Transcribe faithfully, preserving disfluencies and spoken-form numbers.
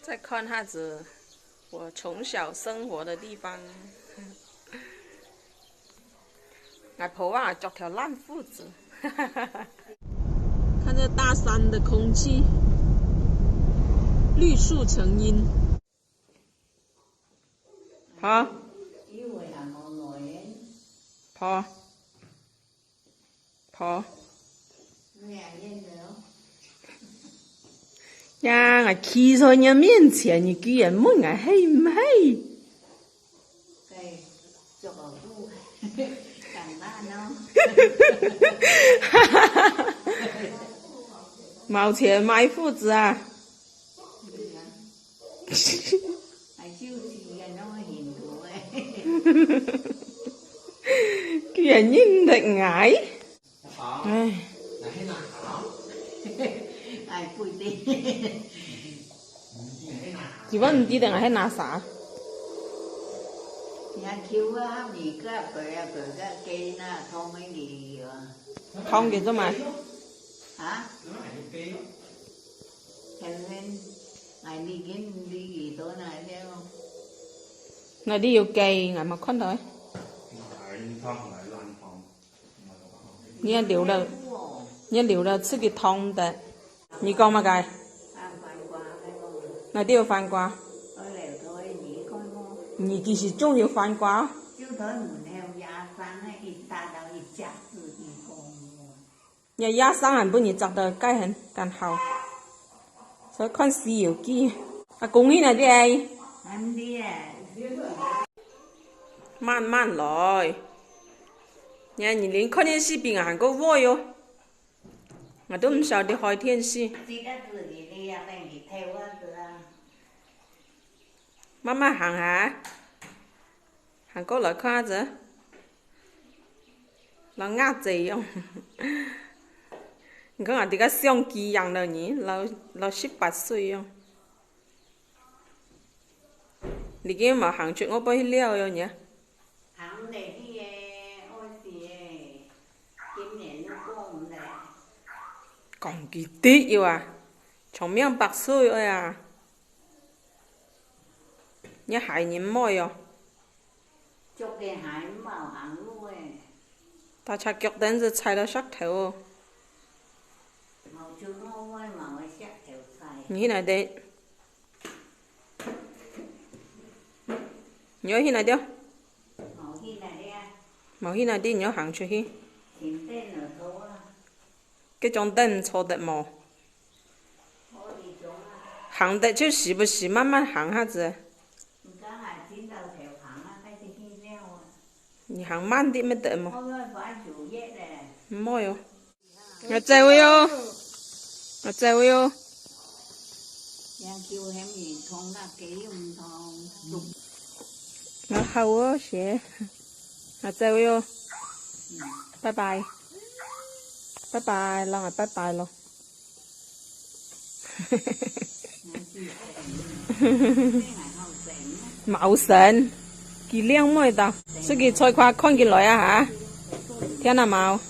再看下子我从小生活的地方。外婆啊，着条烂裤子。看这大山的空气，绿树成荫。好。好。 婆。呀，𠊎企在你面前，你居然問𠊎係毋係？無錢買褲子啊？ 居然認得𠊎。唉。佢還毋知得𠊎係拿啥。燙佢做麼？哪裡有雞？𠊎無看到欸。你也留了，你也留了，自己燙的。你講麼个？哪裡有番瓜？你其實種有番瓜哦。 若野生還分你摘到該很，剛好。所以看《西遊記》。啊，恭喜你哋！慢慢來。你看，你連看電視比𠊎還過會哦。𠊎都毋曉得開電視。慢慢行哈。 行過來看下子，摎鴨仔樣。你看啊，這個相機影了你，摎，摎十八歲樣。你今日無行出外背去尞喲你啊？行得去欸，愛死欸，今年都過毋得。講佢得喲啊，長命百歲愛啊。 你鞋你毋愛哦。著个鞋毋好行路欸。大隻腳凳仔踩到石頭哦。無就好，我嘛會石頭踩。你去哪裡？你愛去哪裡？無去哪裡啊？無去哪裡，你愛行出去。請凳仔坐啊。 該張凳坐得無？行得就時不時慢慢行下子。你行慢點乜得無？毋愛哦。𠊎走喲，𠊎走喲。𠊎好哦，謝。𠊎走喲。拜拜。 拜拜，摎𠊎拜拜咯。無神，佢靚妹到，出去菜花看佢來啊哈，聽到無？